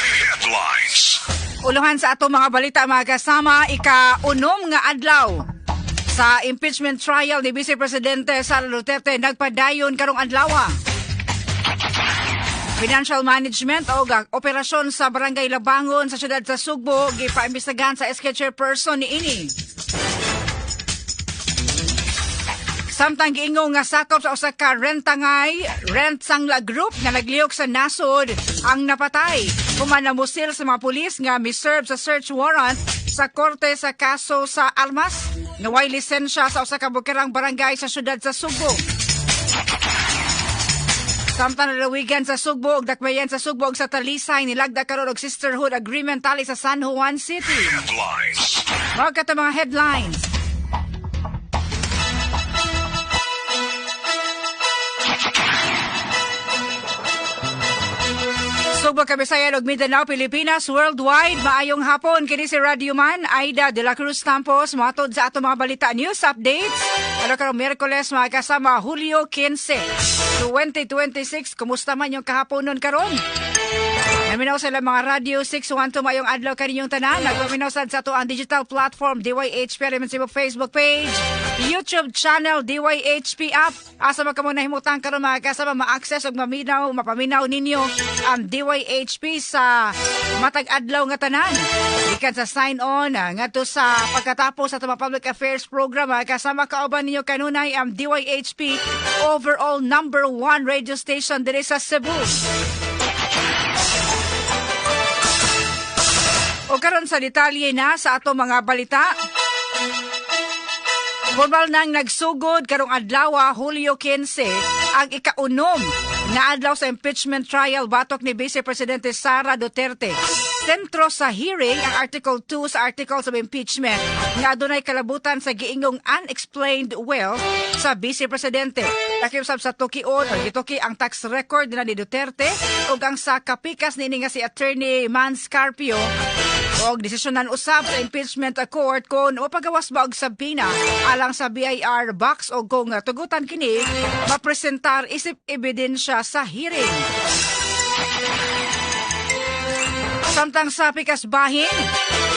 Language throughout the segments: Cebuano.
Headlines. Uluhan sa ato mga balita, mga kasama, ika-unom nga adlaw sa impeachment trial ni Vice Presidente Sara Duterte nagpadayon karong adlaw. Financial management o operasyon sa Barangay Labangon sa siyudad sa Sugbo gipaimbestigahan sa SK chairperson ni ini. Samtang giingong nga sakop sa usa ka rentangay, Rent Sangla Group nga naglihok sa nasod ang napatay. Human namusil sa mga pulis nga miserve sa search warrant sa korte sa kaso sa armas nga way lisensya sa usa ka bukirang barangay sa syudad sa Sugbo. Samtang nalawigan sa Sugbo ug dakbayan sa Sugbo ug sa Talisay nilagda karon og sisterhood agreement tali sa San Juan City. Headlines. Mao kato mga headlines. Sugbo, Kabisayan ug Mindanao, Pilipinas, worldwide, maayong hapon. Kini si Radio Man, Aida de la Cruz Campos, mohatod sa ato mga balita news updates. Ano karong Miyerkules, mga kasama, Hulyo 15, 2026. Kumusta man yung kahaponon karon? Naminaw sa ilang mga Radio 612, mayong adlaw kaninyong tanan. Nagpaminaw sad sa ato ang digital platform DYHP Remen Cebu Facebook page, YouTube channel DYHP app. Asa man kamo nahimutang karon, mga kasama, ma-access ug maminaw, mapaminaw ninyo ang DYHP sa matag adlaw nga tanan. Gikan sa sign on ngadto sa pagkatapos sa atong mga public affairs program, mga kasama, kauban ninyo kanunay ang DYHP overall number one radio station diri sa Cebu. O karon sa detalye na sa ato mga balita. Formal nang nagsugod karong adlaw, Hulyo 15, ang ikaunom nga adlaw sa impeachment trial batok ni Vice Presidente Sara Duterte. Sentro sa hearing ang Article 2 sa Articles of Impeachment nga adunay kalabutan sa giingong unexplained wealth sa Vice Presidente. Lakip sab sa tukion o gituki ang tax record nila ni Duterte ug ang sa kapikas niini nga si Attorney Mans Carpio og desisyonan usab sa impeachment court kung mapagawas ba og subpoena alang sa BIR box o kung tugutan kini mapresentar isip ebidensya sa hearing. Samtang sa pikas bahin,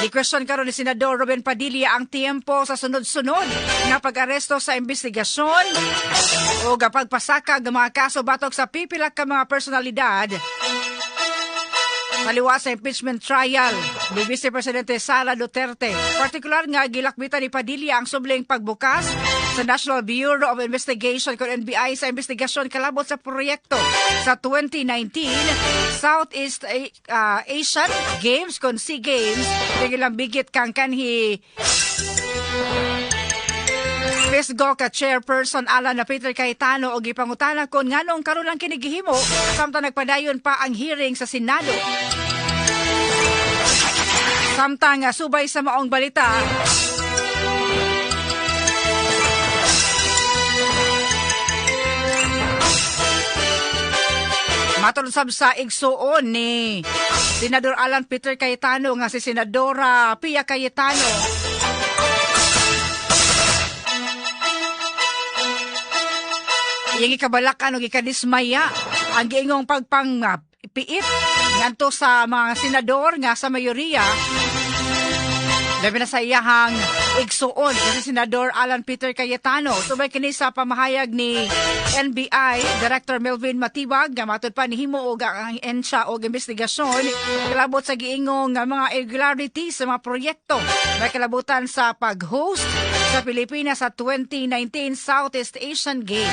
di-question karon ni Senador Robin Padilla ang tiempo sa sunod-sunod nga pag-aresto sa investigasyon o pagpasaka ng mga kaso batok sa pipila ka mga personalidad taliwa sa impeachment trial ni Vice Presidente Sara Duterte. Partikular nga gilakbitan ni Padilla ang subling pagbukas sa National Bureau of Investigation kon NBI sa investigasyon kalabot sa proyekto sa 2019 Southeast Asian Games kon SEA Games nga gilambigit kang kanhi PESGO ka chairperson Alan na Peter Cayetano og gipangutana kon nganong karon lang kini gihimo samtang nagpadayon pa ang hearing sa Senado. Samtang subay sa maong balita, matod sab sa igsuon ni Senador Alan Peter Cayetano nga si Senadora Pia Cayetano, iyang ikabalakan o ikadismaya ang giingong pagpangpiit ngadto sa mga senador nga sa mayoriya, labi na sa iyahang igsuon kasi Senador Alan Peter Cayetano. Subay kini sa pamahayag ni NBI Director Melvin Matibag nga matud pa nihimo og ang ahensya og investigasyon kalabot sa giingong nga mga irregularities sa mga proyekto may kalabutan sa pag-host sa Pilipinas sa 2019 Southeast Asian Games.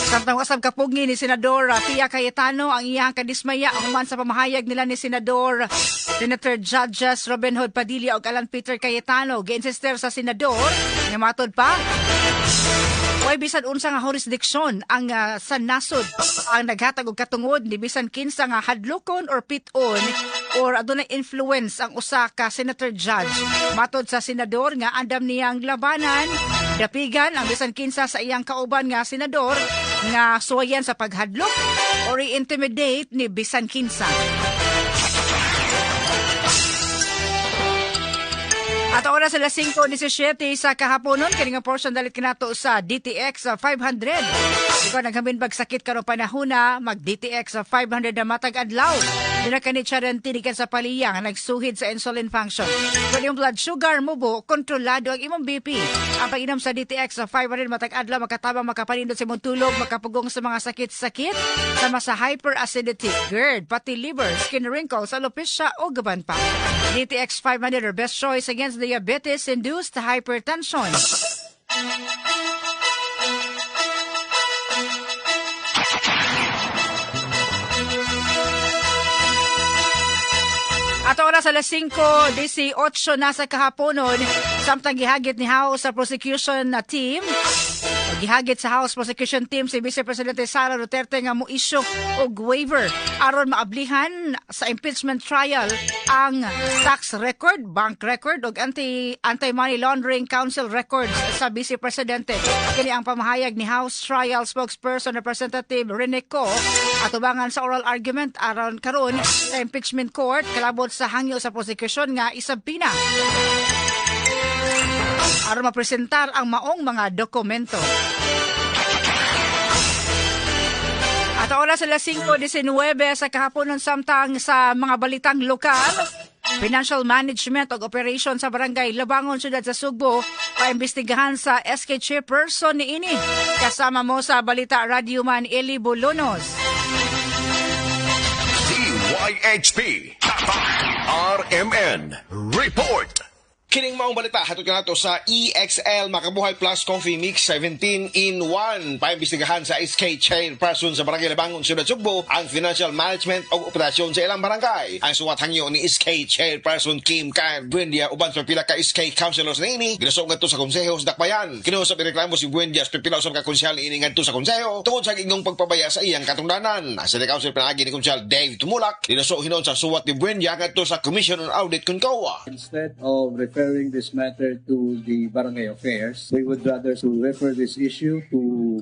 Samtang usab kapugni ni Senador Pia Cayetano ang iyang kadismaya human sa pamahayag nila ni Senator Judges Robin Hood Padilla ug Alan Peter Cayetano. Gi-insister sa senador nga matod pa way bisan unsa nga jurisdiksyon ang sa nasod ang naghatag og katungod ni bisan kinsa nga hadlokon or pit-on or adunay influence ang usa ka senator judge. Matod sa senador nga andam niyang labanan, dapigan ang bisan kinsa sa iyang kauban nga senador nga suwayan sa paghadlok or i-intimidate ni bisan kinsa. Ato Ato oras alas 5:17 sa kahaponon, kini nga portion dalit kinato sa DTX 500. Ikaw naghamin bagsakit karon panahona, mag DTX 500 na matag adlaw. Duna kani charanti gikan sa Paliyang nga nagsuhid sa insulin function. Kung yung blood sugar mo bo, kontrolado ang imong BP. Ang pag-inom sa DTX 500 matag adlaw makatabang makapanindot sa imong tulog, makapugong sa mga sakit-sakit, sama sa hyperacidity, GERD, pati liver, skin wrinkles, alopecia o gaban pa. DTX 500 are best choice against diabetes-induced hypertension. Ato oras alas 5:18 na sa kahaponon, samtang gihagit ni House sa prosecution na team, gihagit sa House Prosecution Team si Vice Presidente Sara Duterte nga mo-issue og waiver aron maablihan sa impeachment trial ang tax record, bank record ug anti-money laundering council records sa Vice Presidente. Kini ang pamahayag ni House Trial Spokesperson Representative Rene Co atubangan sa oral argument aron karon sa impeachment court kalabot sa hangyo sa prosecution nga isabina aron mapresentar ang maong mga dokumento. At oras alas 5:19 sa kahaponon, samtang sa mga balitang lokal, financial management ug operation sa Barangay Labangon, Siyudad sa Sugbo, paimbestigahan sa SK chairperson niini. Kasama mo sa balita, Radyoman Eli Bolonos. DYHP RMN Report. Kining maong balita hatod kanato sa EXL Makabuhay Plus Coffee Mix 17 in 1. Paimbestigahan sa SK Chairperson sa Barangay Labangon, Siyudad Sugbo ang financial management o operasyon sa ilang barangay. Ang suwat hangyo ni SK Chairperson Kim Kyle Buendia uban sa pila ka SK councilors niini ginasog ngadto sa konseho sa Dakbayan. Kinuha reklamo si Buendia sa pila usab ka konsehal niini ngadto sa konseho tungod sa ingong pagpabaya sa iyang katungdanan. Ang City Council pinaagi ni Konsehal Dave Tumulak dinasog hinon sa suwat ni Buendia ngadto sa Commission on Audit kun COA. Instead of referring this matter to the barangay affairs, we would rather to refer this issue to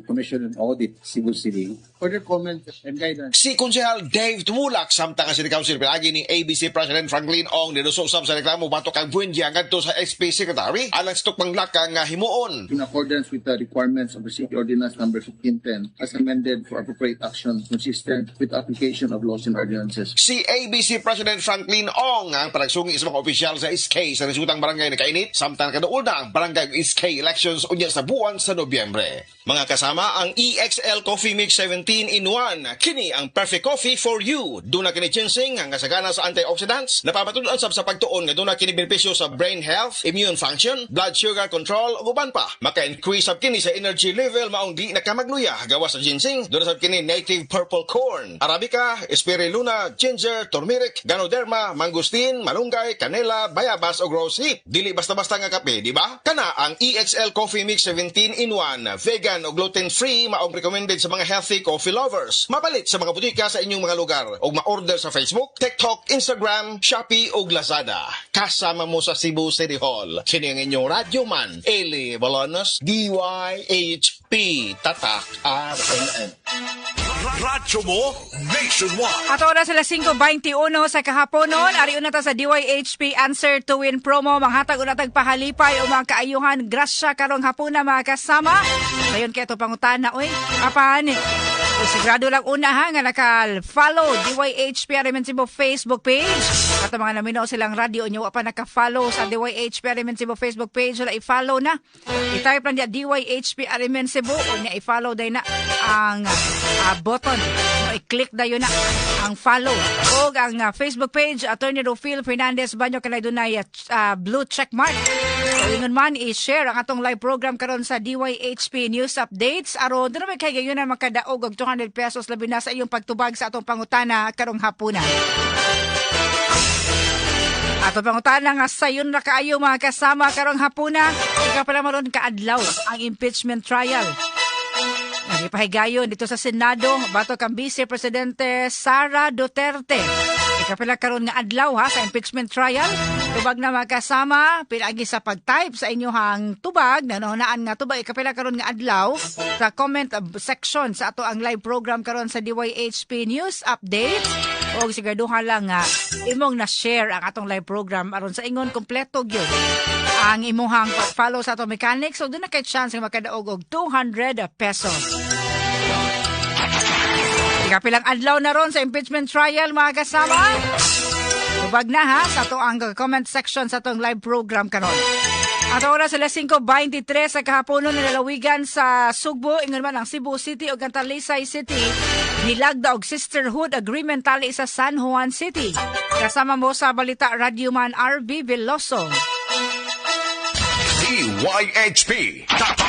Commission on Audit, Cebu City. Further comment and guidance. Si Konsehal Dave Tumulak samtang ang City Council pinaagi ni ABC President Franklin Ong nilusog sab sa reklamo batok kang Buendia ngadto sa SP Secretary alang sa tukmang laka nga himuon. In accordance with the requirements of the City Ordinance Number 1510 as amended for appropriate action consistent with application of laws and ordinances. Si ABC President Franklin Ong ang panagsungi sa mga opisyal sa SK sa nasutang barangay na kainit samtang kaduol na ang barangay SK elections unya sa buwan sa Nobyembre. Mga kasama, ang EXL Coffee Mix 17 in 1. Kini ang perfect coffee for you. Duna kini ginseng ang kasagana sa antioxidants. Napamatud-an sab sa pagtuon nga duna kini benepisyo sa brain health, immune function, blood sugar control ug uban pa. Maka-increase sab kini sa energy level maong di na ka magluya gawas sa ginseng. Duna sab kini native purple corn, arabica, spirulina, ginger, turmeric, ganoderma, mangosteen, malunggay, kanela, bayabas ug rose hip. Dili basta-basta nga kape, di ba? Kana ang EXL Coffee Mix 17 in 1. Vegan o gluten-free, maong recommended sa mga healthy coffee lovers. Mapalit sa mga butika sa inyong mga lugar o ma-order sa Facebook, TikTok, Instagram, Shopee o Lazada. Kasama mo sa Cebu City Hall. Kini ang inyong radyo man, Eli Bolonos, DYHP, Tatak RMN. Radyo mo nationwide. At oras alas 5:21 sa kahaponon, ari una ta sa DYHP Answer to Win promo, manghatag una tag pahalipay o mga kaayuhan, grasya karong hapuna, mga kasama. Dayon kay ato pangutana oy. Apan sigurado lang una ha nga naka-follow DYHP RMN Cebu Facebook page. At ang mga naminaw silang radyo nyo, wa pa naka-follow sa DYHP RMN Cebu Facebook page, wala i-follow na. I-type lang diya DYHP RMN Cebu o niya i-follow day na ang button. No, i-click dayon na ang follow. O ang Facebook page, Attorney Rufil Fernandez Banyo, kanay dunay blue check mark. So, ingon man, i-share ang atong live program karon sa DYHP News Updates aron doon may kay gayon na makadaog og ₱200 labi na sa iyong pagtubag sa atong pangutana karong hapuna. Ato pangutana nga sayon ra kaayo, mga kasama, karong hapuna, ikapila maron kaadlaw ang impeachment trial? Nagipahigayon dito sa Senado batok kang Vice Presidente Sara Duterte. Ikapila karon nga adlaw ha sa impeachment trial? Tubag na, mga kasama, pinaagi sa pag-type sa inyong tubag, nanonaan nga tubag ikapila karon nga adlaw sa comment section sa ato ang live program karon sa DYHP News Update. O siguraduhan lang nga imong na-share ang atong live program aron sa ingon kompleto gyud ang imuhang pag-follow sa atong mechanics. So duna kay chance nga makadaog og ₱200. Ikapilang adlaw na ron sa impeachment trial, mga kasama. Tubag na ha sa ato ang comment section sa atong live program karon. At oras alas 5:23 sa kahaponon, nilalawigan sa Sugbo, ingon man ang Cebu City ug ang Talisay City, nilagda og sisterhood agreement tali sa San Juan City. Kasama mo sa balita, Radyoman RB Veloso. DYHP. Tatak.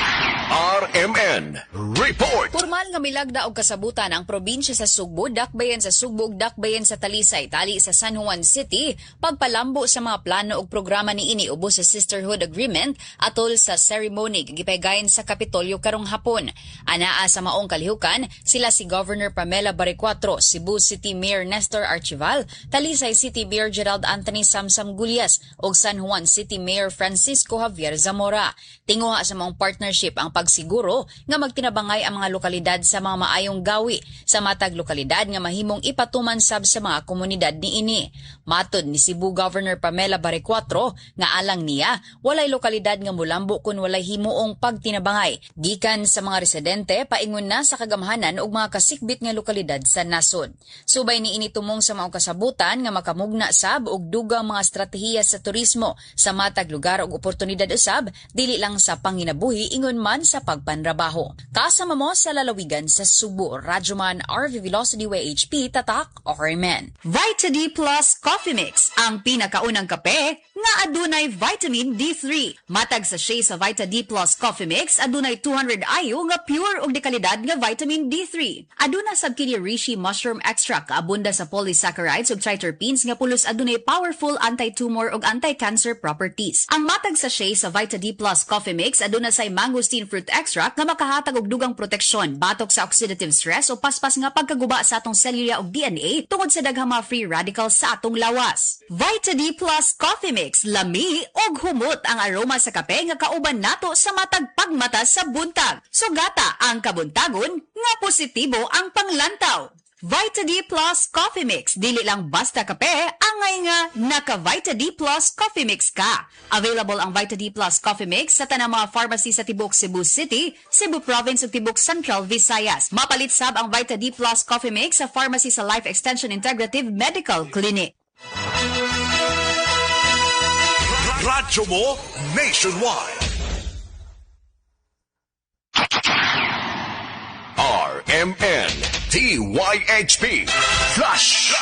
RMN. Report. Formal nga milagda og kasabutan ang probinsya sa Sugbo, dakbayan sa Sugbo ug dakbayan sa Talisay tali sa San Juan City pagpalambo sa mga plano ug programa niini ubos sa Sisterhood Agreement atol sa ceremony gipaygayon sa Kapitolyo karong hapon. Anaa sa maong kalihukan sila si Governor Pamela Baricuatro, Cebu City Mayor Nestor Archival, Talisay City Mayor Gerald Anthony Samsam Gullas ug San Juan City Mayor Francisco Javier Zamora. Tinguha sa maong partnership ang pagsiguro nga magtinabangay ang mga lokalidad sa mga maayong gawi sa matag lokalidad nga mahimong ipatuman sab sa mga komunidad niini. Matod ni Cebu Governor Pamela Baricuatro nga alang niya, walay lokalidad nga mulambo kung walay himuong pagtinabangay gikan sa mga residente paingon na sa kagamhanan ug mga kasikbit nga lokalidad sa nasod. Subay niini tumong sa maong kasabutan nga makamugna sab og dugang mga estratehiya sa turismo sa matag lugar ug oportunidad usab dili lang sa panginabuhi ingon man sa pagpanrabaho. Kasama mo sa lalawigan sa Subo, Radyoman RV Velocity WHP, Tatak RMN. Vita D Plus Coffee Mix, ang pinakaunang kape nga adunay vitamin D3. Matag sachet sa Vita D Plus Coffee Mix adunay 200 IU nga pure ug dekalidad nga vitamin D3. Aduna sab kini reishi mushroom extract abunda sa polysaccharides ug triterpenes nga pulos adunay powerful anti-tumor ug anti-cancer properties. Ang matag sachet sa Vita D Plus Coffee Mix aduna say mangosteen fruit extract nga makahatag og dugang proteksyon batok sa oxidative stress o paspas nga pagkaguba sa atong selula ug DNA tungod sa daghang mga free radicals sa atong lawas. Vita D Plus Coffee Mix, lami og humot ang aroma sa kape nga kauban nato sa matag pagmata sa buntag. Sugata ang kabuntagon nga positibo ang panglantaw. Vita D Plus Coffee Mix. Dili lang basta kape, angay nga naka Vita D Plus Coffee Mix ka. Available ang Vita D Plus Coffee Mix sa tanang mga pharmacy sa tibok Cebu City, Cebu Province ug tibok Central Visayas. Mapalit sab ang Vita D Plus Coffee Mix sa pharmacy sa Life Extension Integrative Medical Clinic. Radyo mo nationwide. RMN DYHP Flash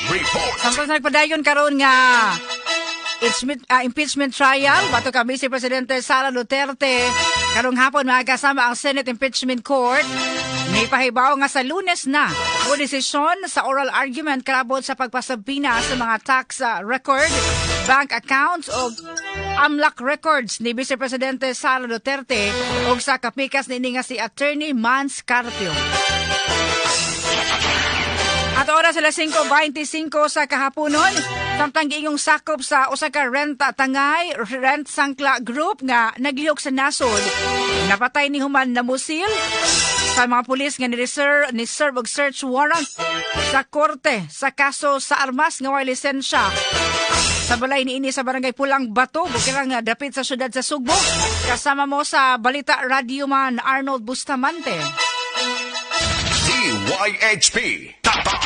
Report. Samtang sa nagpadayon karon nga impeachment trial batok kang Vice Presidente Sara Duterte, karong hapon, mga kasama, ang Senate Impeachment Court nipahibaw nga sa Lunes na o desisyon sa oral argument karabot sa pagpa-subpoena sa mga tax record, bank accounts o AMLC records ni Vice Presidente Sara Duterte ug sa kapikas niini nga si Attorney Mans Carpio. At oras alas 5:25 sa kahaponon, samtang giingong sakop sa usa ka rent tangay, rent sangkla group nga naglihok sa nasod, napatay ni human namusil sa mga pulis nga ni serve og search warrant sa korte sa kaso sa armas nga way lisensya sa balay niini sa Barangay Pulang Bato, bukirang dapit sa syudad sa Sugbo. Kasama mo sa balita, Radyoman Arnold Bustamante. DYHP Tatak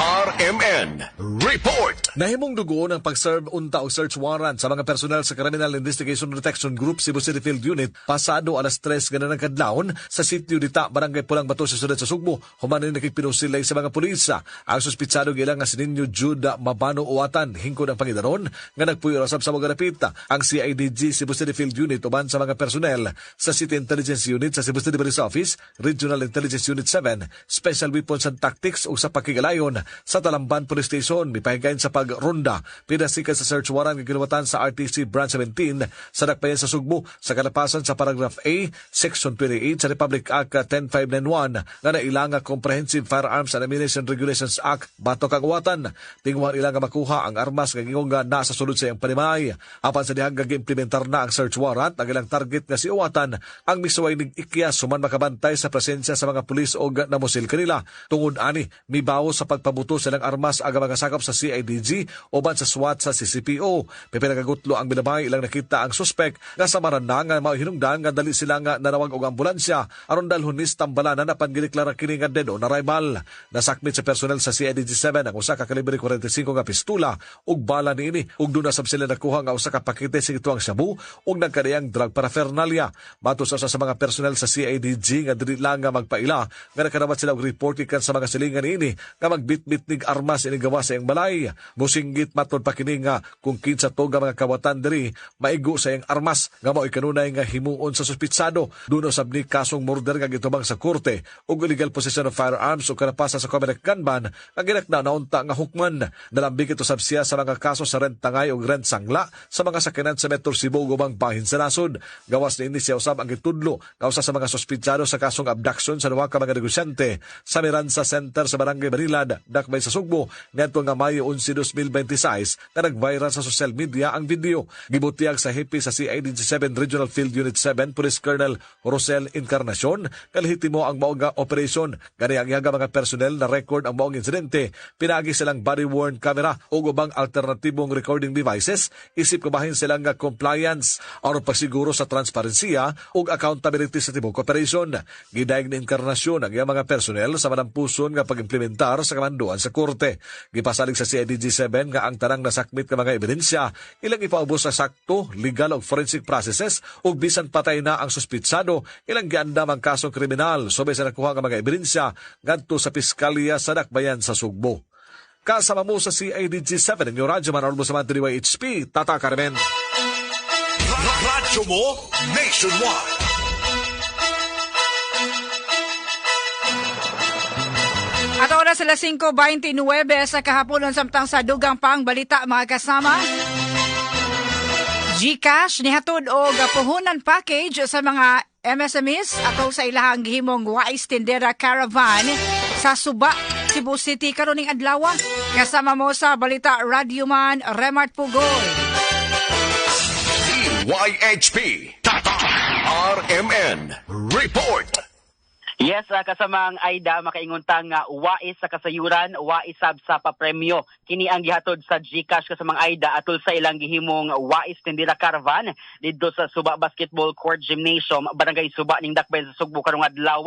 RMN Report. Nahimong dugo ng pag-serve unta og search warrant sa mga personal sa Criminal Investigation Detection Group Cebu City Field Unit pasado alas 3 gana ng kadlawon sa sitio Dita, Barangay Pulang Bato sa syudad sa Sugbo. Human ni nakigpinusilay sa mga pulis. Ang suspitsado gilang nga si Ninyo Jude Mabano Uwatan, hingkod ang pangidaron nga nagpuyo ra sab sa mga dapit. Ang CIDG Cebu City Field Unit uban sa mga personnel sa City Intelligence Unit sa Cebu City Police Office, Regional Intelligence Unit 7, Special Weapons and Tactics ug sa pakigalayon sa Talamban Police Station mipahigayon sa pagronda pinasikan sa search warrant nga giluwatan sa RTC Branch 17 sa dakbayan sa Sugbo sa kalapasan sa Paragraph A, Section 28 sa Republic Act 10591 nga naila nga Comprehensive Firearms and Ammunition Regulations Act batok ang Uwatan. Tinguhan ilang nga makuha ang armas nga gingong nga nasa sulod sa iyang panimay. Apan sa dihang giimplementar na ang search warrant, ang ilang target nga si Uwatan ang misuway nig ikyas human makabantay sa presensya sa mga pulis og namusil kanila. Tungod ani, mibawo sa pagpa nagpabuto silang armas aga mga sakop sa CIDG uban sa SWAT sa CCPO. Pipila ka gutlo ang binabay ilang nakita ang suspek nga sa marana nga mao hinungdan nga dali sila nga nanawag og ambulansya aron dalhon ni sa tambalanan apan gideklara kini nga dead on arrival. Nasakmit sa personnel sa CIDG 7 ang usa ka kalibre 45 nga pistula ug bala niini, ug duna sab sila nakuha nga usa ka pakete sa gituang shabu ug nagkadiyang drug paraphernalia. Matud sa usa sa mga personnel sa CIDG nga dili lang nga magpaila nga nakadawat sila og report gikan sa mga silingan niini nga magbitbit nig armas inig gawas sa iyang balay. Musinggit matod pa kini nga kung kinsa to nga mga kawatan diri maigo sa iyang armas nga mao'y kanunay nga himuon sa suspitsado. Duna sab ni kasong murder nga gitubang sa korte ug illegal possession of firearms ug kanapasa sa Comelec gun ban nga ginakna na unta nga hukman. Nalambigit usab siya sa mga kaso sa rent tangay ug rent sangla sa mga sakyanan sa Metro Cebu ug ubang bahin sa nasod. Gawas niini, siya usab ang gitudlo nga usa sa mga suspitsado sa kasong abduction sa duha ka mga negosyante sa Miranza Center sa Barangay Banilad, Dakbay sa Sugbo ngadto nga Mayo 11, 2026 nga nag-viral sa social media ang video. Gibutiyag sa hepe sa CIDG 7 Regional Field Unit 7, Police Colonel Rosel Encarnacion, kalehitimo ang maong nga operation. Gani ang iyang mga personnel na record ang maong insidente pinaagi silang body worn camera o ubang alternatibong recording devices isip kabahin silang nga compliance aron pagsiguro sa transparensiya ug accountability sa tibuok operation. Gidayeg ni Encarnacion ang iyang mga personnel sa manampuson nga pag-implementar sa kamanduan sa korte. Gipasalig sa CIDG 7 nga ang tanang nasakmit nga mga ebidensya ilang ipaubos sa sakto, legal ug forensic processes ug bisan patay na ang suspitsado, ilang giandam ang kasong kriminal subay sa nakuha nga mga ebidensya ngadto sa piskalya sa Dakbayan sa Sugbo. Kasama mo sa CIDG 7, inyong radyo man sa DYHP, Tata Carmen. Radyo mo nationwide. At oras sila 5:29 sa kahaponon, samtang sa dugang pang balita, mga kasama. GCash nihatod og puhunan package sa mga MSMEs atol sa ilahang gihimong Wais Tindera Caravan sa Suba, Cebu City karon ning adlaw. Kasama mo sa balita, Radyoman Remart Pugoy. DYHP Tatak RMN Report. Yes, kasamang Aida, makaingon ta nga wais sa kasayuran, wais sab sa papremyo. Kini ang gihatod sa GCash, kasamang Aida, atol sa ilang gihimong Wais Tindera Caravan didto sa Suba Basketball Court Gymnasium, Barangay Suba ning Dakbayan sa Sugbo karong adlaw.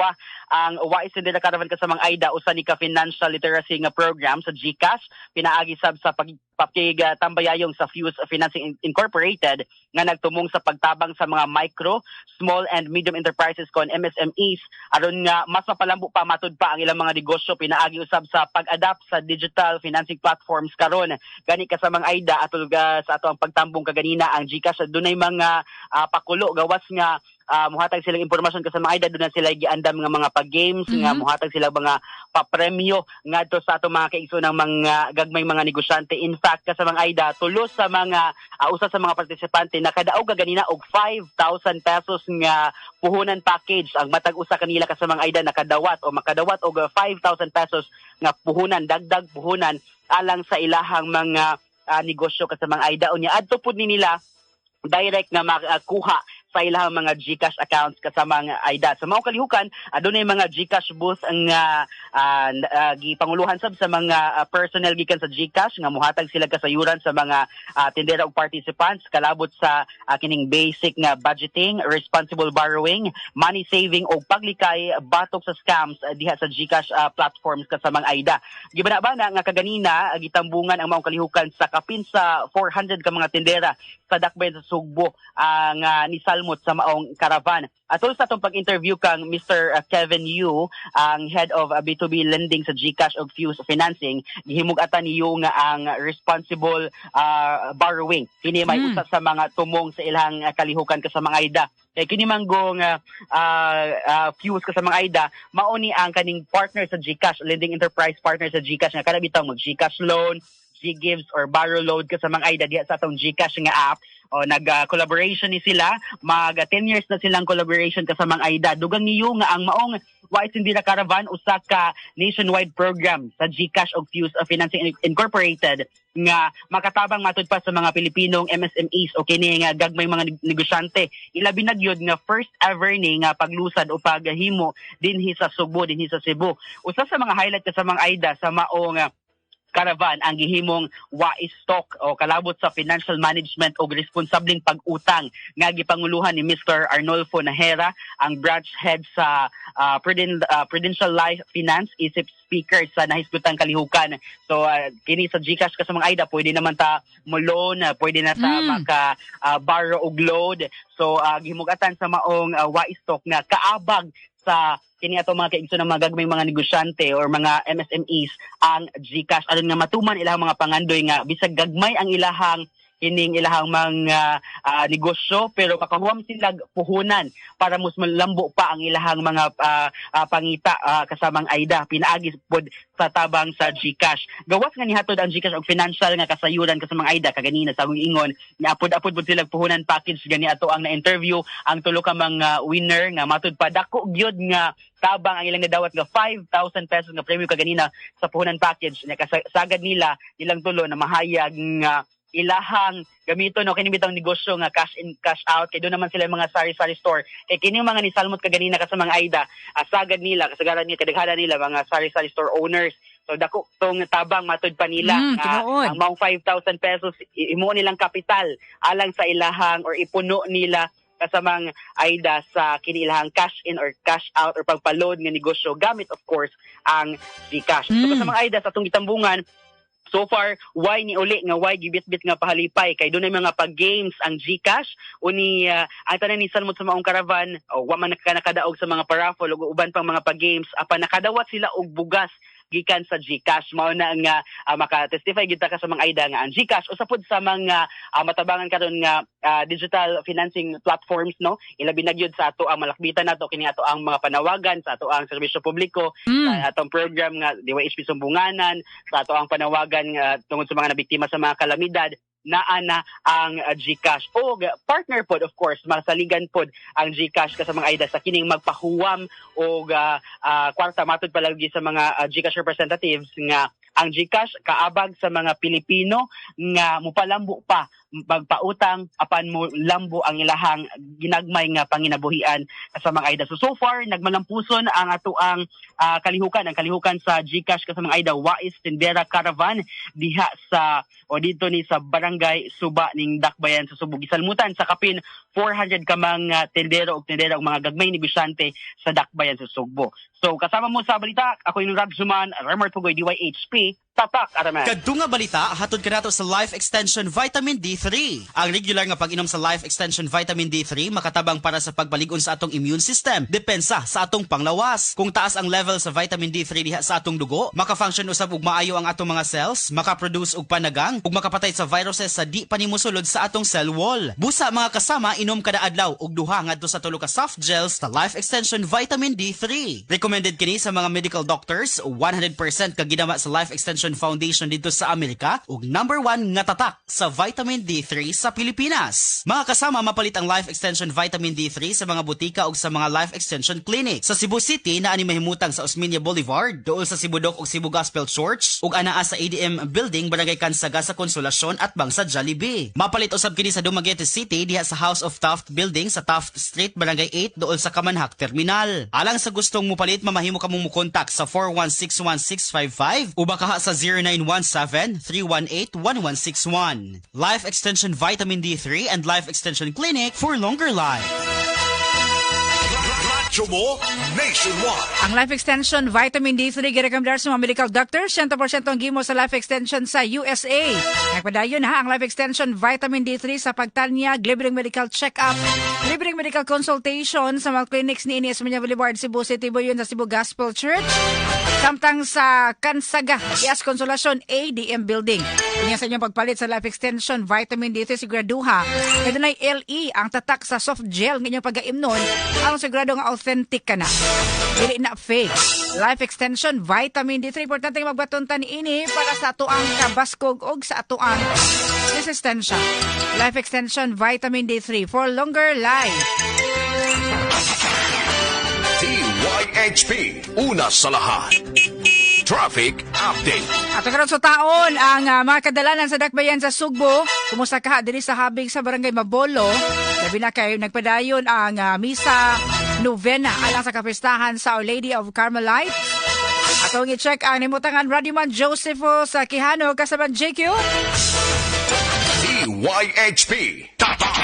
Ang Wais Tindera Caravan, kasamang Aida, usa ni ka financial literacy nga program sa GCash pinaagi sab sa pag tambayayong sa Fuse Financing Incorporated nga nagtumong sa pagtabang sa mga micro, small and medium enterprises kon MSMEs aron nga mas mapalambo pa, matud pa ang ilang mga negosyo pinaagi usab sa pag-adapt sa digital financing platforms karon. Gani, kasamang Aida, atol sa ato ang pagtambong kaganina, ang GCash dunay mga pakulo gawas nga muhatag silang impormasyon, kasamang Aida. Doon na sila giandam nga mga pag-games nga muhatag sila mga papremyo ngadto sa ato mga kaigsoon ng mga gagmay mga negosyante. In fact, kasamang Aida, tulos sa mga usa sa mga partisipante nakadaog kaganina og 5,000 pesos nga puhunan package. Ang matag usa kanila, kasamang Aida, nakadawat o makadawat og 5,000 pesos nga puhunan, dagdag puhunan alang sa ilahang mga negosyo, kasamang Aida. Unya adto pud ni nila direct nga makakuha sa ilahang mga GCash accounts, kasamang Aida. Sa mga kalihukan, adunay mga GCash booth ang gipanguluhan sab sa mga personnel gikan sa GCash nga muhatag sila kasayuran sa mga tindera ug participants kalabot sa kining basic nga budgeting, responsible borrowing, money saving ug paglikay batok sa scams diha sa GCash platforms, kasamang Aida. Gibana-bana nga kaganina gitambungan ang maong kalihukan sa kapin sa 400 ka mga tindera sa Dakbayan sa Sugbo ang nisalmot sa maong caravan. Atol sa atong pag-interview kang Mr. Kevin Yu, ang head of B2B lending sa GCash ug Fuse Financing, gihimug-atan ni Yu nga ang responsible borrowing kini may usa sa mga tumong sa ilang kalihukan, kasamang Aida. Kay kini manggong Fuse, kasamang Aida, mao ni ang kaning partner sa GCash, lending enterprise partner sa GCash nga kada bitang mag GCash loan, GGives or borrow load, kasamang Aida, diha sa atong GCash nga app o nag collaboration ni sila, mag 10 years na silang collaboration, kasamang Aida. Dugang niyo nga ang maong Wais Tindera Caravan usa ka nationwide program sa GCash og Fuse of Financing Incorporated nga makatabang matud pa sa mga Pilipinong MSMEs o kini nga gagmay mga negosyante. Ilabi na gyud nga first ever ni nga paglusad o paghimo dinhi sa Sugbo, dinhi sa Cebu. Usa sa mga highlight ka sa mga Aida sa maong caravan ang gihimong Wais Talk o kalabot sa financial management o responsableng pag-utang nga gipanguluhan ni Mr. Arnolfo Najera, ang branch head sa Prudential Life Finance, isip speaker sa nahisgutang kalihukan. So kini sa GCash ka sa mga Aida, pwede naman ta mo loan, pwede na ta maka borrow og load. So gihimugatan sa maong Wais Talk nga kaabag sa kini ato mga kaigsoon ng mga gagmayng mga negosyante or mga MSMEs ang GCash aron nga matuman ilang mga pangandoy nga bisag gagmay ang ilahang kining ilahang mga negosyo, pero makahuam sila puhunan para mas malambo pa ang ilahang mga pangita, kasamang Aida, pinaagi pod sa tabang sa GCash. Gawas nga nihatod ang GCash og financial nga kasayuran, kasamang Aida, kaganina sa akong ingon, niapod-apod pod sila puhunan package. Gani ato ang na-interview ang tulo ka mga winner nga matud pa dako gyud nga tabang ang ilang nadawat nga 5,000 pesos nga premyo kaganina sa puhunan package. Nakasagad nila nilang tulo na mahayag nga ilahang gamito no kini bitang negosyo nga cash in cash out, kay doon naman sila mga sari-sari store. Kay kini mga nisalmot kaganina ka sa mga Aida, sagad nila, kasagaran nila, kadaghanan nila mga sari-sari store owners. So dako tong tabang matud pa nila nga Tinuod. Ang maong 5,000 pesos imo nilang kapital alang sa ilahang or ipuno nila kasamang Aida sa kini ilahang cash in or cash out or pagpa-load nga negosyo gamit of course ang GCash. So kasamang Aida, sa atong gitambungan so far, why ni uli nga why gibit-bit nga pahalipay kay dunay mga pag-games ang GCash uni ang tanan ni salmot sa maong caravan o wa man nakadaog sa mga paraffle ug uban pang mga pag-games, apan nakadawat sila og bugas gikan sa GCash. Mao na nga maka-testify gyud ta ka sa mga Aida nga ang GCash usa pod sa mga matabangan karon nga digital financing platforms no, ilabi na gyud sa ato ang malakbitan nato kini ato ang mga panawagan sa ato ang serbisyo publiko, sa atong program nga DYHP Sumbunganan, sa ato ang panawagan nga tungod sa mga nabiktima sa mga kalamidad, naa na ang GCash. O partner pod of course, masaligan pod ang GCash ka sa mga Aida sa kining magpahuwam og kwarta. Matud palagi sa mga GCash representatives nga ang GCash kaabag sa mga Pilipino nga mupalambo pa magpautang apan mo lambo ang ilahang ginagmay nga panginabuhian sa mga Aida. So, so far nagmalampuson ang atoang kalihukan, ang kalihukan sa GCash ka sa mga Aida, Wais Tindera Caravan diha sa o dito ni sa Barangay Suba ning Dakbayan sa Sugbo. Gisalmutan sa kapin 400 ka mga tindero og tindera og mga gagmay negosyante sa Dakbayan sa Sugbo. So kasama mo sa balita, ako yung Radzuman, Remar Pugoy, DYHP, Tatak RMN. Kadto nga balita hatod kanato sa Life Extension Vitamin D3. Ang regular nga pag-inom sa Life Extension Vitamin D3 makatabang para sa pagbalig-on sa atong immune system, depensa sa atong panglawas. Kung taas ang level sa vitamin D3 diha sa atong dugo, maka-function usab og maayo ang atong mga cells, maka-produce og panagang ug makapatay sa viruses sa di pa nimo sulod sa atong cell wall. Busa mga kasama, inom kada adlaw og 2 ngadto sa 3 ka soft gels sa Life Extension Vitamin D3. Recommended kini sa mga medical doctors, 100% kaginama sa Life Extension Foundation dito sa Amerika ug number 1 nga tatak sa vitamin D3 sa Pilipinas. Mga kasama, mapalit ang Life Extension Vitamin D3 sa mga butika ug sa mga Life Extension Clinic. Sa Cebu City naa ni mahimutang sa Osmeña Boulevard, duol sa Cebu Doc ug Cebu Gospel Church ug anaa sa ADM Building, Barangay Cansaga sa Consolacion at bang sa Jollibee. Mapalit usab kini sa Dumaguete City diha sa House of Taft Building sa Taft Street, Barangay 8, duol sa Kamanhak Terminal. Alang sa gustong mupalit, mamahimo kamong mukontak sa 4161655 o baka sa 0917-318-1161. Life Extension Vitamin D3 and Life Extension Clinic for longer life. Radyo mo nationwide. Ang Life Extension Vitamin D3 girekomendar sa mga medical doctors, 100% ang gimo sa Life Extension sa USA. Nagpadayon ha ang Life Extension Vitamin D3 sa pagtanyag, libreng medical check-up, libreng medical consultation sa mga clinics ni Ines Osmeña Boulevard, Cebu City, Buyon sa Cebu Gospel Church. Samtang sa Cansaga, Ias Consolacion, ADM Building. Inya sa inyong pagpalit sa Life Extension Vitamin D3, siguraduha dunay LE ang tatak sa soft gel ng inyong pag-aimnon ang sigurado nga authentic ka na. Dili na fake. Life Extension Vitamin D3, importante nga magbaton ta niini para sa atoang kabaskog og sa atoang resistensya. Life Extension Vitamin D3 for longer life. DYHP. DYHP, una sa lahat. Traffic Update. At karon sa taon ang mga kadalanan sa dakbayan sa Sugbo, kumusta ka diri sa habig sa Barangay Mabolo, labi na kay nagpadayon ang misa novena alang sa kapistahan sa Our Lady of Carmelite. Atong i-check ang nimutangan Radyoman Josepho sa Quijano kasaban JQ. DYHP, Tatak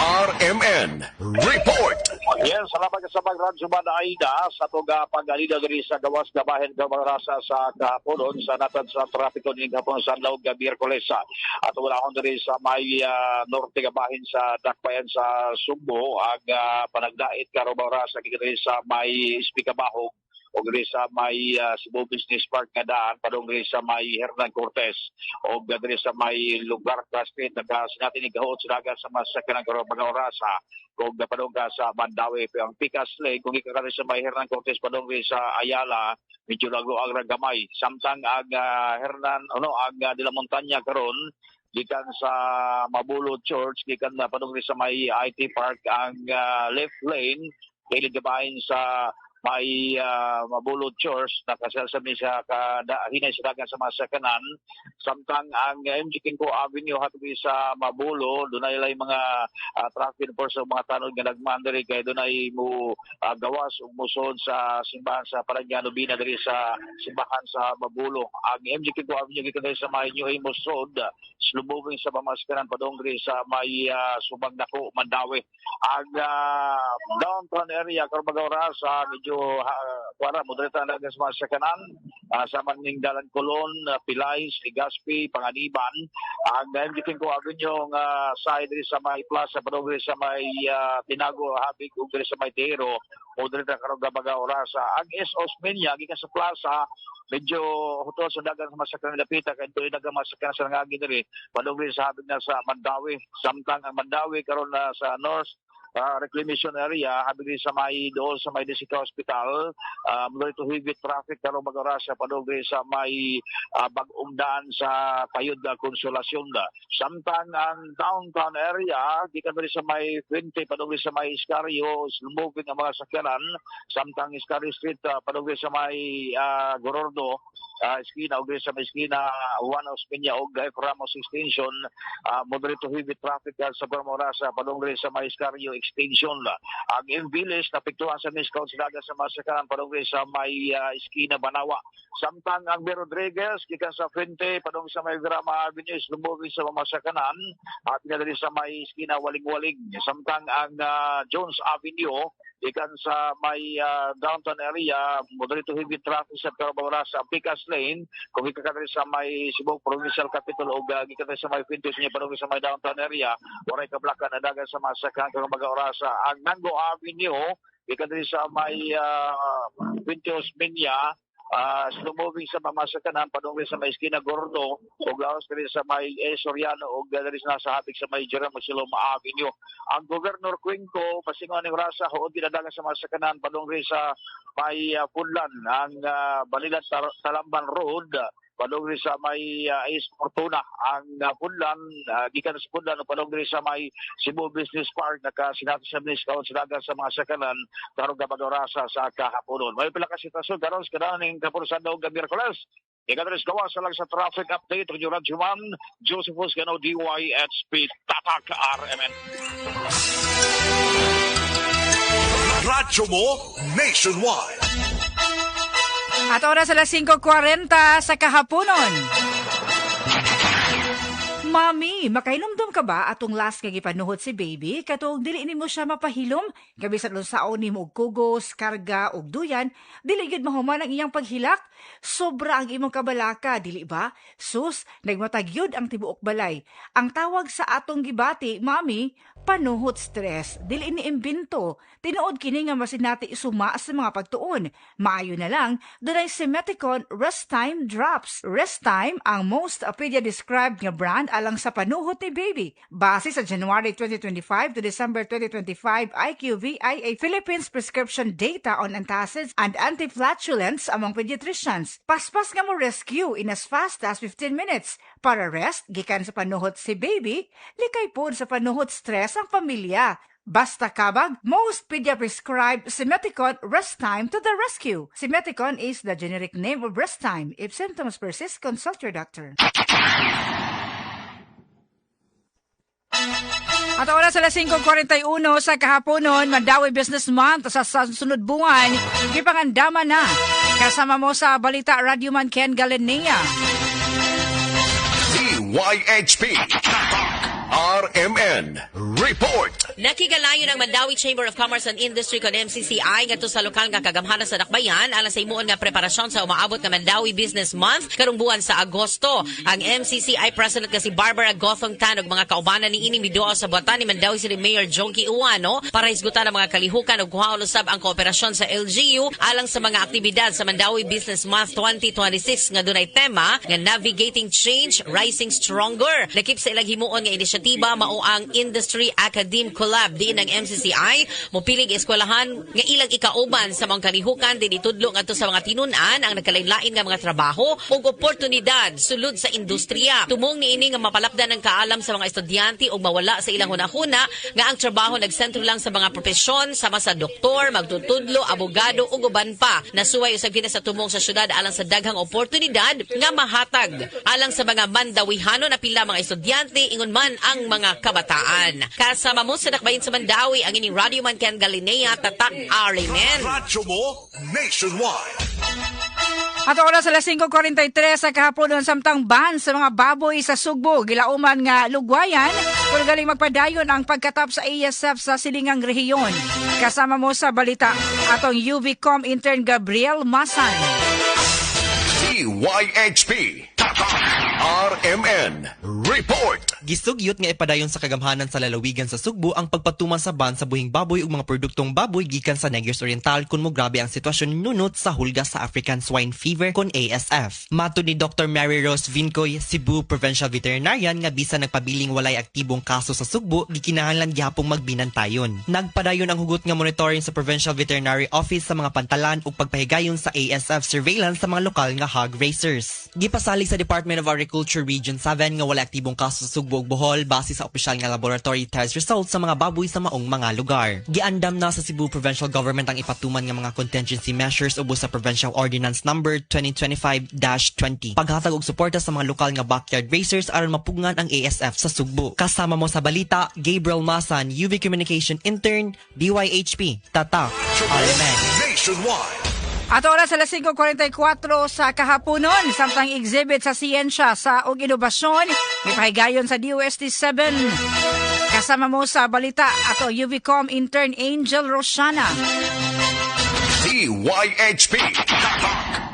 RMN Report. Yes, salamat ka sa Radyo Aida sa tuga pag-alida diri sa gawas gabahin kamarasa sa kahaponon sa natad sa trapiko ni hapon sa adlaw ga Miyerkules. At wala akong diri sa may norte gabahin sa dakbayan sa Sugbo ang panagdait karon rasa diri sa may Spikabahog o diri sa may Cebu Business Park nga daan padung diri sa may Hernan Cortes o diri sa may lugar Street nakasinati ni gahot sa dagat sa masakyanan karon mga orasa kung padung ka sa Mandaue. Pero ang Picas Lane kung ika sa may Hernan Cortes padung diri sa Ayala, medyo laglo ang gamay, samtang ang Hernan ano ang de la Montaña karon gikan sa Mabulo Church gikan na padung diri sa may IT Park, ang left lane kilid gabahin sa may Mabulo Church nakaselsa mi sa kada hinay sa dagan sa masakanan, samtang ang MG Quingco Avenue hapit sa Mabulo dunay lay mga traffic enforcer, mga tanod nga nagman diri kay dunay mo gawas ug musod sa simbahan sa Paraña Novena diri sa simbahan sa Mabulo. Ang MG Quingco Avenue gikan diri sa may New Imus Road, slow moving sa pamaskanan padung diri sa may Subang Dako, Mandaue. Ang downtown area karon mga orasa medyo kuara moderata na sa mga sakanan sa maning Dalan Colon, Pilay, Legazpi, Panganiban. Ang MG Quingco Avenue nga side diri sa may plaza padung diri sa may Tinago habig ug diri sa may Tero, moderata karon mga orasa. Ang S. Osmeña gikan sa plaza medyo hutol sa dagan sa masakyan dapita kay tuloy dagang masakyan sa nangagi diri padung diri sa habig na sa Mandaue, samtang ang Mandaue karon na sa North Reclamation Area habig diri sa may dool sa may District Hospital, moderate to heavy traffic karon mga orasa padung diri sa may bagong daan sa Tayod na Consolacion da. Samtang ang downtown area gikan diri sa may Fuente padung diri sa may Escario, slow moving ang mga sakyanan, samtang Escario Street padung diri sa may Gorordo esquina og diri sa may esquina Juan Osmeña og F. Ramos Extension, moderate to heavy traffic sa berong orasa padung diri sa may Escario Extension. Ang M. Village napiktuhan sa Miss sa dagan sa masakanan padung diri sa may esquina Banawa. Samtang ang B. Rodriguez gikan sa Fuente padung sa may Grama Avenue, slow moving sa masakanan at diri sa may esquina Waling-Waling. Samtang ang Jones Avenue gikan sa may downtown area, moderate to heavy traffic sa Carabao. Ang Picas Lane kung gikan ka diri sa may Cebu Provincial Capital o gikan diri sa may Fuente sa padung sa may downtown area, waray kablakan na dagan sa masakanan karong mga orasa. Ang Nango Avenue gikan diri sa may Fuente Osmeña, slow moving sa mamasakanan padung sa may esquina Gordo o gawas diri sa may Soriano o diri sa nasa hapik sa may Jerome Silom Avenue. Ang Governor Cuenco pasingon ning rasa huod ginadagan sa masakanan padung diri sa may Punlan. Ang Balilan Talamban Road padung diri sa may Ace Fortuna. Ang Punlan gikan sa Punlan padung diri sa may Cebu Business Park nakasinati sa minis kaon sa dagan sa mga sakanan karong gabag orasa sa kahaponon. May pila ka sitwasyon karon sa kadaning kapon sa daog Miyerkules. Ikadres gawa sa lang sa traffic update ng Radyoman Josephus Gano, DYHP Tatak RMN. Radyo mo nationwide. At oras alas 5:40 sa kahaponon. Mami, makahinumdum ka ba atong last nga gipanuhot si baby katong dili nimo siya mapahilom gabi sa unsaon nimo og kugos, karga og duyan, dili gyud mahuman ang iyang paghilak? Sobra ang imong kabalaka, dili ba? Sus, nagmatag gyud ang tibuok balay. Ang tawag sa atong gibati, mami, panuhot stress. Dili ni imbento. Tinuod kini nga masinati suma sa mga pagtuon. Maayo na lang, dunay Simeticone Rest Time Drops. Rest Time ang most pedia described nga brand alang sa panuhot ni baby. Base sa January 2025 to December 2025 IQVIA Philippines prescription data on antacids and antiflatulents among pediatricians. Paspas nga mo rescue in as fast as 15 minutes. Para rest, gikan sa panuhot si baby, likay pod sa panuhot stress ang pamilya. Basta kabag, most pedia prescribed Simeticone Restime to the rescue. Simeticone is the generic name of Restime. If symptoms persist, consult your doctor. At oras alas 5:41 sa kahaponon, Mandaue Business Month sa sunod buwan, gipangandama na. Kasama mo sa balita, Radyoman Ken Galinea. DYHP RMN Report. Nakigalayon ang Mandaue Chamber of Commerce and Industry kon MCCI ngadto sa lokal nga kagamhanan sa Dakbayan alang sa himuon nga preparasyon sa umaabot nga Mandaue Business Month karong buwan sa Agosto. Ang MCCI President nga si Barbara Gothong Tan ug mga kaubanan niini miduaw sa buhatan ni Mandaue City Mayor Jonkie Ouano para hisgutan ang mga kalihukan ug kuhaon usab ang kooperasyon sa LGU alang sa mga aktibidad sa Mandaue Business Month 2026 nga dunay tema nga Navigating Change, Rising Stronger. Lakip sa ilang himuon nga inisyatiba mao ang Industry Academe Collab diin ang MCCI mopilig eskwelahan nga ilang ikauban sa mga kalihukan din itudlo ngadto sa mga tinun-an ang nagkalain-lain nga mga trabaho ug oportunidad sulod sa industriya. Tumong niini nga mapalapdan ang kaalam sa mga estudyante ug mawala sa ilang hunahuna nga ang trabaho nagsentro lang sa mga propesyon sama sa doktor, magtutudlo, abogado ug uban pa. Nasuway usab kini sa tumong sa syudad alang sa daghang oportunidad nga mahatag alang sa mga Mandawihanon na pila mga estudyante ingon man ang mga kabataan. Kasama mo sa Dakbayan sa Mandaue ang inyong Radio Man Ken Galinea, Tatak RMN. Radyo mo nationwide. At oras alas 5:43 sa kahaponon, samtang ban sa mga baboy sa Sugbo gilauman nga lugwayan kung galing magpadayon ang pagkatap sa ASF sa silingang rehiyon. Kasama mo sa balita atong UVCOM intern Gabriel Masan. DYHP Tatak RMN Report. Gisugyot nga ipadayon sa kagamhanan sa lalawigan sa Sugbo ang pagpatuman sa ban sa buhing baboy ug mga produktong baboy gikan sa Negros Oriental kung mo grabe ang sitwasyon nunot sa hulga sa African Swine Fever kon ASF. Matod ni Dr. Mary Rose Vincoy, Cebu Provincial Veterinarian, nga bisan nagpabiling walay aktibong kaso sa Sugbo, gikinahanglan gihapong magbinantayon. Nagpadayon ang hugot nga monitoring sa Provincial Veterinary Office sa mga pantalan ug pagpahigayon sa ASF surveillance sa mga lokal nga hog raisers. Gipasalig sa Department of Agriculture Region 7 nga walay aktibong kaso sa Sugbo ug Bohol base sa opisyal nga laboratory test results sa mga baboy sa maong mga lugar. Giandam na sa Cebu Provincial Government ang ipatuman nga mga contingency measures ubos sa Provincial Ordinance Number 2025-20. Paghatag og suporta sa mga lokal nga backyard racers aron mapugngan ang ASF sa Sugbo. Kasama mo sa balita, Gabriel Masan, UV Communication Intern, DYHP, Tatak, RMN. Nationwide. At oras alas 5:44 sa kahaponon, samtang exhibit sa siyensya sa ug inobasyon, may pahigayon sa DOST 7. Kasama mo sa balita ato UVCOM intern Angel Rosana. DYHP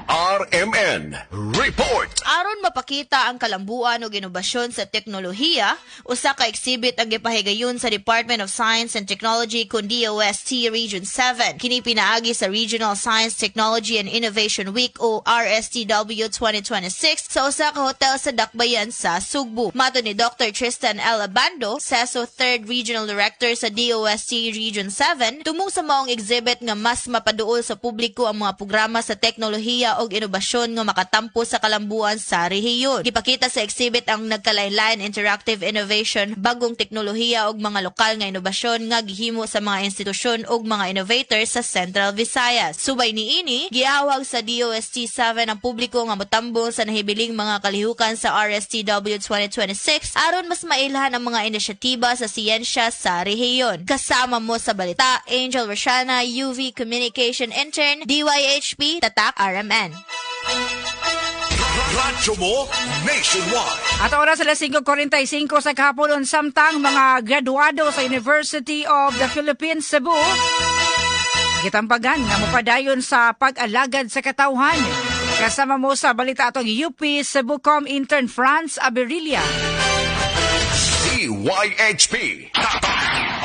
RMN Report. Aron mapakita ang kalambuan ug inobasyon sa teknolohiya, usa ka exhibit ang gipahigayon sa Department of Science and Technology kun DOST Region 7. Kini pinaagi sa Regional Science, Technology and Innovation Week o RSTW 2026 sa usa ka hotel sa Dakbayan sa Sugbo. Matod ni Dr. Tristan L. Abando, CESO 3rd Regional Director sa DOST Region 7, tumong sa maong exhibit nga mas mapaduol sa publiko ang mga programa sa teknolohiya og inobasyon nga makatampo sa kalambuan sa rehiyon. Gipakita sa exhibit ang nagkalain-lain interactive innovation, bagong teknolohiya ug mga lokal nga inobasyon nga gihimo sa mga institusyon ug mga innovators sa Central Visayas. Subay niini, giawag sa DOST 7 ang publiko nga motambong sa nahibiling mga kalihukan sa RSTW 2026 aron mas mailhan ang mga inisyatiba sa siyensya sa rehiyon. Kasama mo sa balita, Angel Roshana, UV Communication Intern, DYHP, Tatak RMN. Radyo mo nationwide. At oras alas 5:45 sa kahaponon, samtang mga graduado sa University of the Philippines Cebu gitampagan nga mopadayon sa pag-alagad sa katawhan. Kasama mo sa balita atong UP Cebucom intern Franz Aberilia. DYHP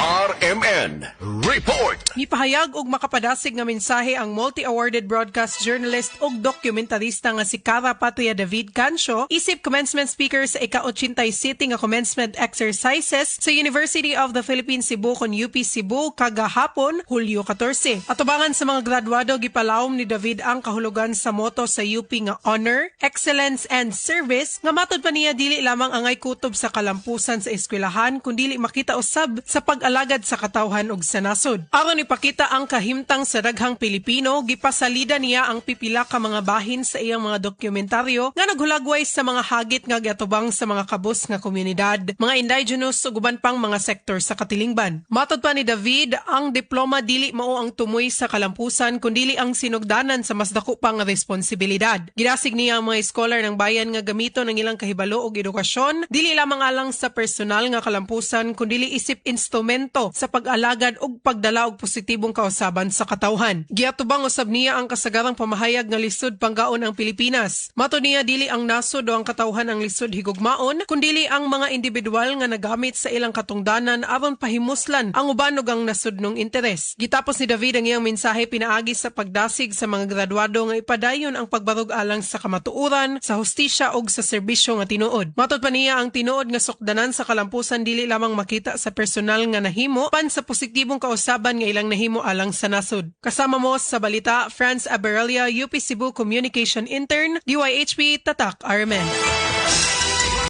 RMN Report. Nipahayag og makapadasig nga mensahe ang multi-awarded broadcast journalist ug dokumentarista nga si Cara Patria David Cancio isip commencement speaker sa ika-87 nga commencement exercises sa University of the Philippines Cebu kon UP Cebu kagahapon, Hulyo 14. Atubangan sa mga graduado, gipalawom ni David ang kahulugan sa motto sa UP nga honor, excellence and service nga matod pa niya dili lamang angay kutob sa kalampusan sa eskwelahan kundili makita usab sa pag pag-alagad sa katawhan ug sa nasod. Aron ipakita ang kahimtang sa daghang Pilipino, gipasalida niya ang pipila ka mga bahin sa iyang mga dokumentaryo nga naghulagway sa mga hagit nga giatubang sa mga kabus nga komunidad, mga indigenous ug uban pang mga sektor sa katilingban. Matod pa ni David, ang diploma dili mao ang tumoy sa kalampusan kundili ang sinugdanan sa mas dako pang responsibilidad. Gidasig niya ang mga scholar ng bayan nga gamiton ang ilang kahibalo og edukasyon dili lamang alang sa personal nga kalampusan kundili isip instrumento sa pag-alagad ug pagdala og positibong kausaban sa katawhan. Giatubang usab niya ang kasagarang pamahayag nga lisod panggaon ang Pilipinas. Matod niya, dili ang nasod o ang katawhan ang lisod higugmaon kundili ang mga individual nga nagamit sa ilang katungdanan aron pahimuslan ang uban ug ang nasudnong interes. Gitapos ni David ang iyang mensahe pinaagi sa pagdasig sa mga graduado nga ipadayon ang pagbarog alang sa kamatuoran, sa hustisya ug sa serbisyo nga tinuod. Matod pa niya, ang tinuod nga sukdanan sa kalampusan dili lamang makita sa personal nga nahimo pan sa positibong kausaban nga ilang nahimo alang sa nasod. Kasama mo sa balita, Franz Aberelia, UP Cebu Communication Intern, DYHP Tatak RMN.